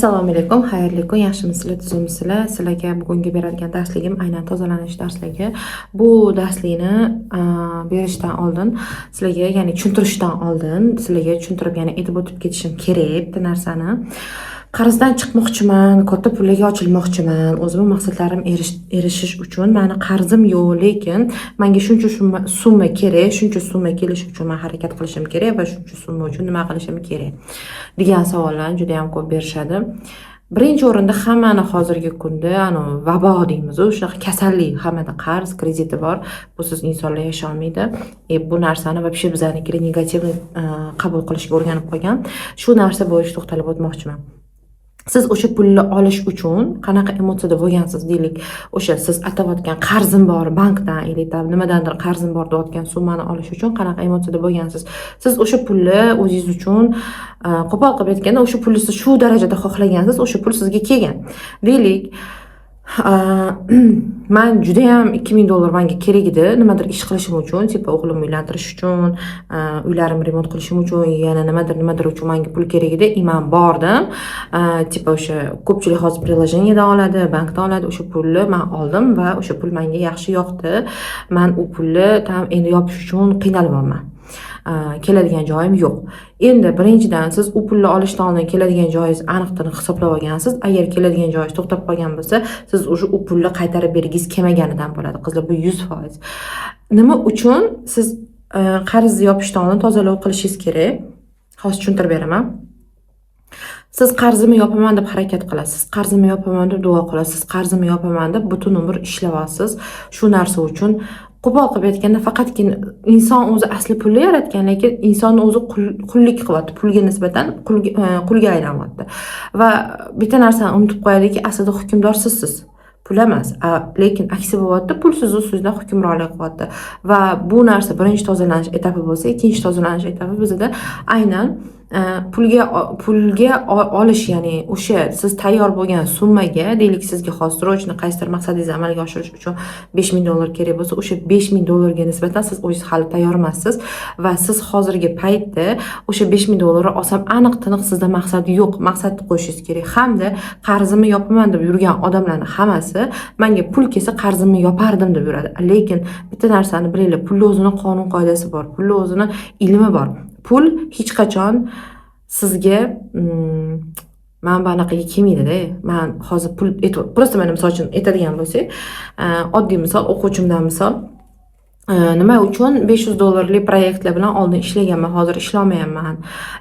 Assalomu alaykum, xayrli kun, yaxshimisizlar, tuzukmisizlar? Sizlarga bugungi beradigan darsligim aynan tozalanish darsligi. Bu darslikni berishdan oldin sizlarga, ya'ni tushuntirishdan oldin sizlarga tushuntirib, ya'ni aytib o'tib ketishim kerak bitta narsani. Qarzdan chiqmoqchiman, katta pullarga ochilmoqchiman, o'zimni maqsadlarim erishish uchun mani qarzim yo'q, lekin menga shuncha summa kerak, shuncha summa kelishi uchun man harakat qilishim kerak va shuncha summa uchun nima qilishim kerak degan savollarni juda ham ko'p berishadi. Birinchi o'rinda hammani hozirgi kunda anavi vabo deymizu, shunaqa kasallik, hammada qarz, krediti bor. Busiz insonlar yasholmaydi. Bu narsani вообще bizanikilar негативный qabul qilishga o'rganib qolgan. Shu narsa bo'yicha to'xtalib o'tmoqchiman. Siz o'sha pulni olish uchun qanaqa emotsiyada bo'lgansiz, deylik, o'sha siz atayotgan qarzim bor bankdan или там nimadandir qarzim bor deyotgan summani olish uchun qanaqa emotsiyada bo'lgansiz? Siz o'sha pulni o'zingiz uchun, qo'pol qilib aytganda, o'sha pulni siz shu darajada xohlagansiz, o'sha pul sizga kelgan. Deylik, man judayam 2000 dollar manga kerak edi nimadir ish qilishim uchun, типа o'g'limni uylantirish uchun, uylarimni remont qilishim uchun, yana nimadir nimadir uchun manga pul kerak edi. И man bordim, типа o'sha ko'pchilik hozir приложение dan oladi, bankdan oladi, o'sha pulni man oldim va o'sha pul menga yaxshi yoqdi. Man u pulni там endi yopish uchun qiynalyapman. Keladigan joyim yo'q. Endi birinchidan, siz u pulni olishdan oldin keladigan joyingiz aniq taniq hisoblab olgansiz. Agar keladigan joyingiz to'xtab qolgan bo'lsa, siz уже u pulni qaytarib bergingiz kelmaganidan bo'ladi. Qizlar, bu 100%. Nima uchun siz qarzni yopishdan oldin tozalov qilishingiz kerak? Hozir tushuntirib beraman. Siz qarzimni yopaman deb harakat qilasiz, qarzimni yopaman deb duo qilasiz, qarzimni yopaman deb butun umr ishlayapsiz. Shu narsa uchun, qo'pol qilib aytganda, faqatgina inson o'zi asli pulni yaratgan, lekin insonni o'zi qullik qilyapti, pulga nisbatan qulga aylanyapti va bitta narsani unutib qo'yadiki, aslida hukmdor sizsiz, pul emas. Lekin aksi bo'lyapti, pul sizni ustingizdan hukmronlik qilyapti. Va bu narsa birinchi tozalanish etapi bo'lsa, ikkinchi tozalanish etapi bizada aynan pulga olish, ya'ni o'sha siz tayyor bo'lgan summaga. Deylik, sizga hozir срочно qaysidir maqsadingizni amalga oshirish uchun 5000 dollar kerak bo'lsa, o'sha 5000 dollarga nisbatan siz o'zingiz hali tayyor emassiz va siz hozirgi paytda o'sha 5000 dollarni olsam, aniq tiniq sizda maqsad yo'q. Maqsadni qo'yishingiz kerak. Hamda qarzimni yopaman deb yurgan odamlarni hammasi manga pul kelsa, qarzimni yopardim deb yuradi. Lekin bitta narsani bilinglar: pulni o'zini qonun qoidasi bor, pulni o'zini ilmi bor. Pul hech qachon sizga mana bu anaqaga kelmaydida. Man hozir pul просто mana misol uchun aytadigan bo'lsak, oddiy misol, o'quvchimdan misol. Nima uchun 500 dollarlik proyektlar bilan oldin ishlaganman, hozir ishlolmayapman?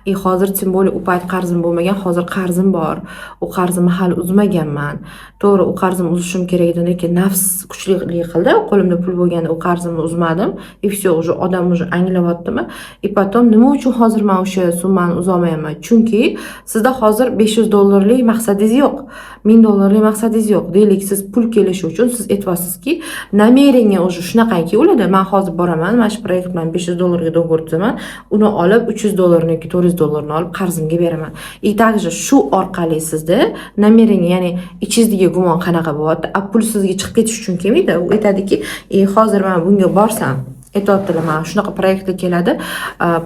И hozir, тем более, u payt qarzim bo'lmagan, hozir qarzim bor, u qarzimni hali uzmaganman. To'g'ri, u qarzimni uzishim kerak edi, lekin nafs kuchlilik qildi. Qo'limda pul bo'lganda u qarzimni uzmadim, и все, уже odam уже anglayaptimi? И потом, nima uchun hozir man o'sha summani uzolmayapman? Chunki sizda hozir 500 dollarlik maqsadingiz yo'q, 1000 dollarlik maqsadingiz yo'q. Deylik, siz pul kelishi uchun siz aytyapsizki, намерение уже shunaqangi ularda: man hozir boraman, mana shu proyekt bilan 500 dollarga договор tuzaman, uni olib 300 dollarni yoki 400 dollarni olib qarzimga beraman. И также shu orqali sizda намерение, ya'ni ichingizdagi gumon qanaqa bo'lyapti? A pul sizga chiqib ketish uchun kelmaydi. U aytadiki, e, hozir man bunga borsam, aytyaptilar, mana shunaqa proyektlar keladi,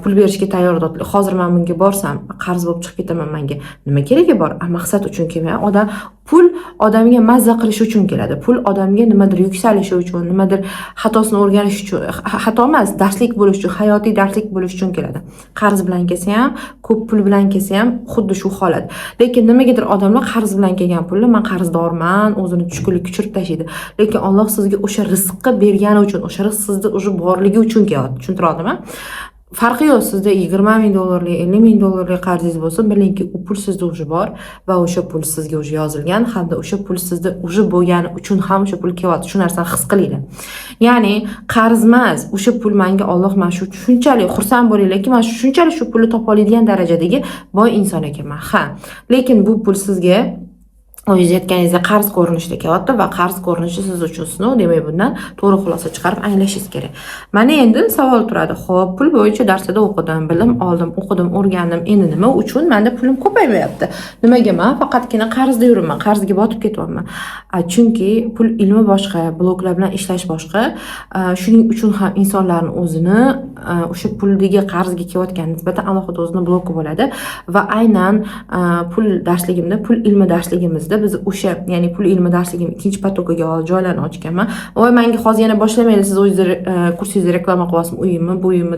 pul berishga tayyor deyaptilar, hozir man bunga borsam, qarz bo'lib chiqib ketaman, manga nima keragi bor? A maqsad uchun kelmaydi odam. Pul odamga mazza qilish uchun keladi, pul odamga nimadir yuksalishi uchun, nimadir xatosini o'rganish uchun, xato emas, darslik bo'lish uchun, hayotiy darslik bo'lish uchun keladi. Qarz bilan kelsa ham, ko'p pul bilan kelsa ham, xuddi shu holat. Lekin nimagadir odamlar qarz bilan kelgan pulni, man qarzdorman, o'zini tushkunlikka tushirib tashlaydi. Lekin Alloh sizga o'sha rizqni bergani uchun, o'sha rizq sizda уже borligi uchun kelyapti. Tushuntira oldimmi? Farqi yo'q, sizda 20 000 dollarlik, 50 000 dollarlik qarzingiz bo'lsa, bilingki, u pul sizda уже bor va o'sha pul sizga уже yozilgan hamda o'sha pul sizda уже bo'lgani uchun ham o'sha pul kelyapti. Shu narsani his qilinglar. Ya'ni qarz emas o'sha pul manga. Olloh mana shu shunchalik xursand bo'linglarki, man shunchalik shu pulni topa oladigan darajadagi boy inson ekanman. Ha, lekin bu pul sizga O'zingiz aytganingizdek, qarz ko'rinishida kelyapti va qarz ko'rinishi siz uchun sinov. Demak, bundan to'g'ri xulosa chiqarib anglashingiz kerak. Mana endi savol turadi: ho'p, pul bo'yicha darslarda o'qidim, bilim oldim, o'qidim, o'rgandim, endi nima uchun manda pulim ko'paymayapti? Nimaga man faqatgina qarzda yuribman, qarzga botib ketyapman? Chunki pul ilmi boshqa, bloklar bilan ishlash boshqa. Shuning uchun ham insonlarni o'zini o'sha puldagi qarzga kelayotgan nisbatan alohida o'zini bloki bo'ladi. Va aynan pul darsligimda, pul ilmi darsligimizda biz o'sha, ya'ni pul ilmi darsligim ikkinchi поток iga hozir joylarni ochganman. Voy, manga hozir yana boshlamanglar, siz o'zingizni kursingizni reklama qilyapsizmi, uyimmi bu uyimmi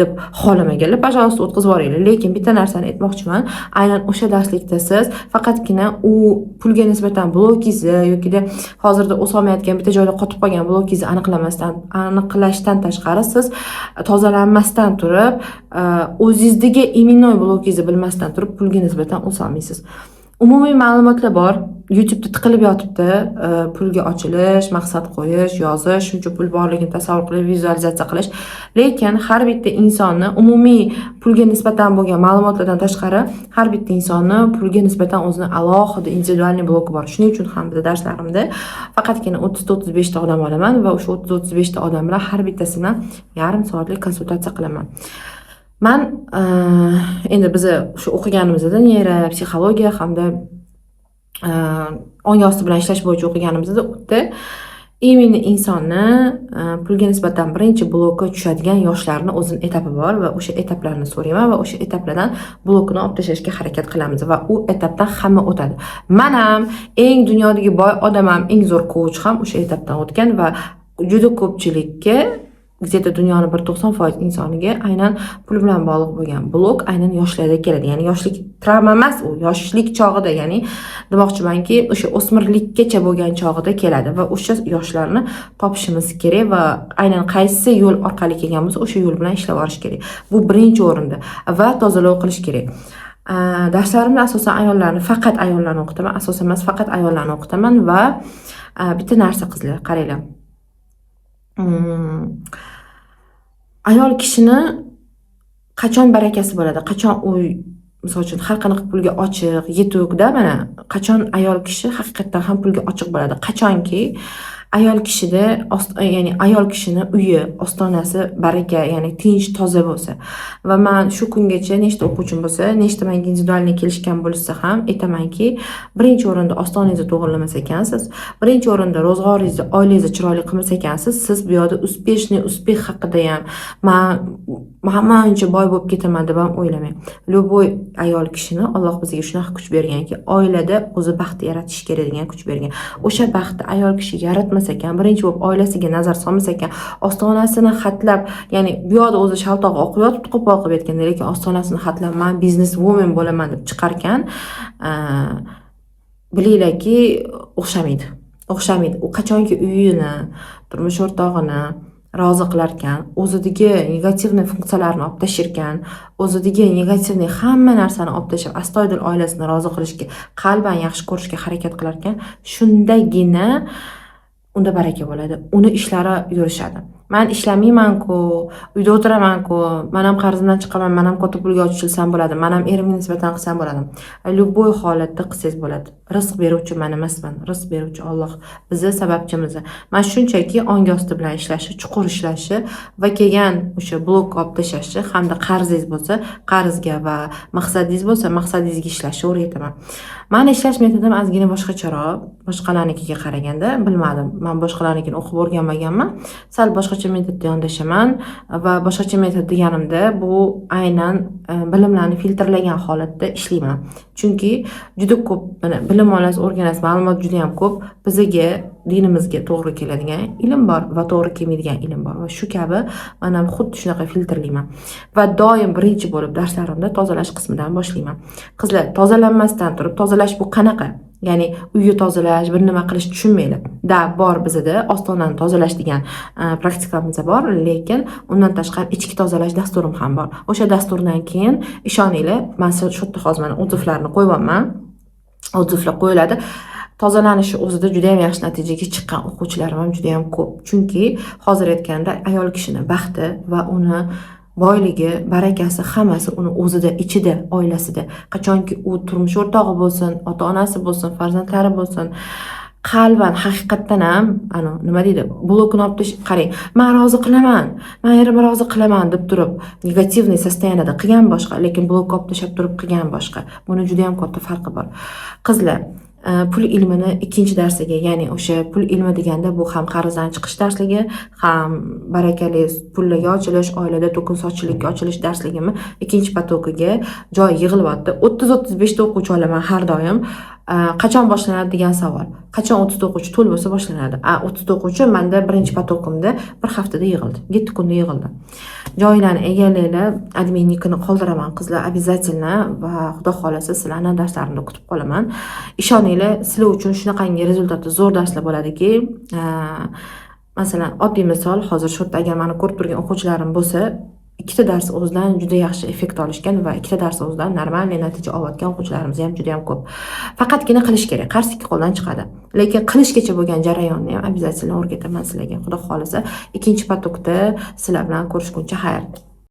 deb xohlamaganlar, пожалуйста, o'tkazib yuboringlar. Lekin bitta narsani aytmoqchiman: aynan o'sha darslikda siz faqatgina u pulga nisbatan blokingizni yokida hozirda o'solmayotgan, bitta joyda qotib qolgan blokingizni aniqlamasdan, aniqlashdan tashqari, siz tozalanmasdan turib, o'zingizdagi именной blokingizni bilmasdan turib pulga nisbatan o'solmaysiz. Umumiy ma'lumotlar bor, YouTubeda tiqilib yotibdi: pulga ochilish, maqsad qo'yish, yozish, shuncha pul borligini tasavvur qilib vizualizatsiya qilish. Lekin har bitta insonni umumiy pulga nisbatan bo'lgan ma'lumotlardan tashqari, har bitta insonni pulga nisbatan o'zini alohida индивидуальный bloki bor. Shuning uchun ham biza darslarimda faqatgina 30 ta, 35 ta odam olaman va o'sha 30, 35 ta odam bilan har bittasi bilan yarim soatlik konsultatsiya qilaman man. Endi biza shu o'qiganimizda, neyropsixologiya hamda ong osti bilan ishlash bo'yicha o'qiganimizda, u yerda именно insonni pulga nisbatan birinchi blokka tushadigan yoshlarni o'zini etapi bor va o'sha etaplarni so'rayman va o'sha etaplardan blokini olib tashlashga harakat qilamiz. Va u etapdan hamma o'tadi. Man ham, eng dunyodagi boy odam ham, eng zo'r coach ham o'sha etapdan o'tgan va juda ko'pchilikka, где-то dunyoni bir 90% insoniga aynan pul bilan bog'liq bo'lgan blok aynan yoshlarda keladi. Ya'ni yoshlik travma emas, u yoshlik chog'ida, ya'ni demoqchimanki, o'sha o'smirlikkacha bo'lgan chog'ida keladi va o'sha yoshlarni topishimiz kerak va aynan qaysi yo'l orqali kelgan bo'lsa, o'sha yo'l bilan ishlab borish kerak. Bu birinchi o'rinda va tozalov qilish kerak. Darslarimda asosan ayollarni, faqat ayollarni o'qitaman, asosan emas, faqat ayollarni o'qitaman. Va bitta narsa, qizlar, qaranglar. Ayol kishini qachon barakasi bo'ladi? Qachon u, misol uchun, har qanaqa pulga ochiq, yetukda, mana qachon ayol kishi haqiqatdan ham pulga ochiq bo'ladi? Qachonki ayol kishida, ya'ni ayol kishini uyi, ostonasi baraka, ya'ni tinch, toza bo'lsa. Va man shu kungacha nechta o'quvchim bo'lsa, nechta manga индивидуальный kelishgan bo'lsa ham aytamanki, birinchi o'rinda ostonangizni to'g'irlamas ekansiz, birinchi o'rinda ro'zg'oringizni, oilangizni chiroyli qilmas ekansiz, siz bu yoqda успешный успех haqida ham, man mancha boy bo'lib ketaman deb ham o'ylamang. Любой ayol kishini Alloh bizga shunaqa kuch berganki, oilada o'zi baxt yaratish kerak degan kuch bergan. O'sha baxtni ayol kishi yaratmas ekan, birinchi bo'lib oilasiga nazar solmas ekan, ostonasini xatlab, ya'ni bu yoqda o'zi shaltoq oqib yotibdi, qo'pol qilib aytganda, lekin ostonasini xatlab man biznes woman bo'laman deb chiqarkan, bilinglarki, o'xshamaydi, o'xshamaydi. U qachonki uyini, turmush o'rtog'ini rozi qilarkan, o'zidagi негативный funksiyalarni olib tashlarkan, o'zidagi негативный hamma narsani olib tashlab, astoydil oilasini rozi qilishga, qalban yaxshi ko'rishga harakat qilarkan, shundagina unda baraka bo'ladi, uni ishlari yurishadi. Man ishlamayman-ku, uyda o'tiraman-ku, man ham qarzimdan chiqaman, man ham katta pulga ochilsam bo'ladi, man ham erimga nisbatan qilsam bo'ladi. Любой holatda qilsangiz bo'ladi. Rizq beruvchi man emasman, rizq beruvchi Alloh. Bizni sababchimiz. Man shunchaki ong osti bilan ishlashi, chuqur ishlashi va kelgan o'sha blok olib tashlashni hamda qarzingiz bo'lsa, qarzga va maqsadingiz bo'lsa, maqsadingizga ishlashni o'rgataman. Mani ishlash metodim ozgina boshqacharoq, boshqalarnikiga qaraganda, bilmadim. Man boshqalarnikini o'qib o'rganmaganman. Sal boshqacha metodda yondashaman va boshqacha metod deganimda bu aynan bilimlarni filtrlagan holatda ishlayman. Chunki juda ko'p mana bilim olasiz, o'rganasiz, ma'lumot juda ham ko'p. Bizaga dinimizga to'g'ri keladigan ilm bor va to'g'ri kelmaydigan ilm bor va shu kabi man ham xuddi shunaqa filtrlayman. Va doim birinchi bo'lib darslarimda tozalash qismidan boshlayman. Qizlar, tozalanmasdan turib, tozalash bu qanaqa? Ya'ni uyni tozalash, bir nima qilish tushunmanglar. Да, bor, bizada ostonani tozalash degan praktikamiz bor, lekin undan tashqari ichki tozalash dasturim ham bor. O'sha dasturdan keyin ishoninglar, man shu yerda hozir mana отзыв larni qo'yyapman. Отзыв lar qo'yiladi. Tozalanishi o'zida juda ham yaxshi natijaga chiqqan o'quvchilarim ham juda ham ko'p. Chunki hozir aytganda, ayol kishini baxti va uni Boyligi, barakasi, hammasi uni o'zida, ichida, oilasida. Qachonki u turmush o'rtog'i bo'lsin, ota onasi bo'lsin, farzandlari bo'lsin, qalban haqiqatdan ham, ani nima deydi, blokini olib qarang, "Man rozi qilaman, man erimni rozi qilaman" deb turib негативный состояние da qilgan boshqa, lekin blok olib tashlab turib qilgan boshqa. Buni juda yam katta farqi bor. Qizlar, pul ilmini ikkinchi darsiga, ya'ni o'sha pul ilmi deganda bu ham qarzdan chiqish darsligi, ham barakali pullarga ochilish, oilada to'kin sochchilikka ochilish darsligimni ikkinchi поток iga joy yig'ilyapti. 30-35 ta o'quvchi olaman har doim. Qachon boshlanadi degan savol: qachon 30 ta o'quvchi to'l bo'lsa boshlanadi. A 30 ta o'quvchi manda birinchi поток imda bir haftada yig'ildi, 7 kunda yig'ildi. Joylarni egallanglar, adminnikini qoldiraman, qizlar, обязательно. Va xudo xohlasa, sizlarni darslarimda kutib qolaman. Ishoninglar, sizlar uchun shunaqangi результат i zo'r darslar bo'ladiki, masalan, oddiy misol, hozir shu yerda agar mani ko'rib turgan o'quvchilarim bo'lsa, ikkita dars o'zidan juda yaxshi effekt olishgan va ikkita dars o'zidan нормальный natija olayotgan o'quvchilarimiz ham juda yam ko'p. Faqatgina qilish kerak. Qars ikki qo'ldan chiqadi, lekin qilishgacha bo'lgan jarayonni ham обязательно o'rgataman sizlarga. Xudo xohlasa, ikkinchi поток da sizlar bilan ko'rishguncha xayr.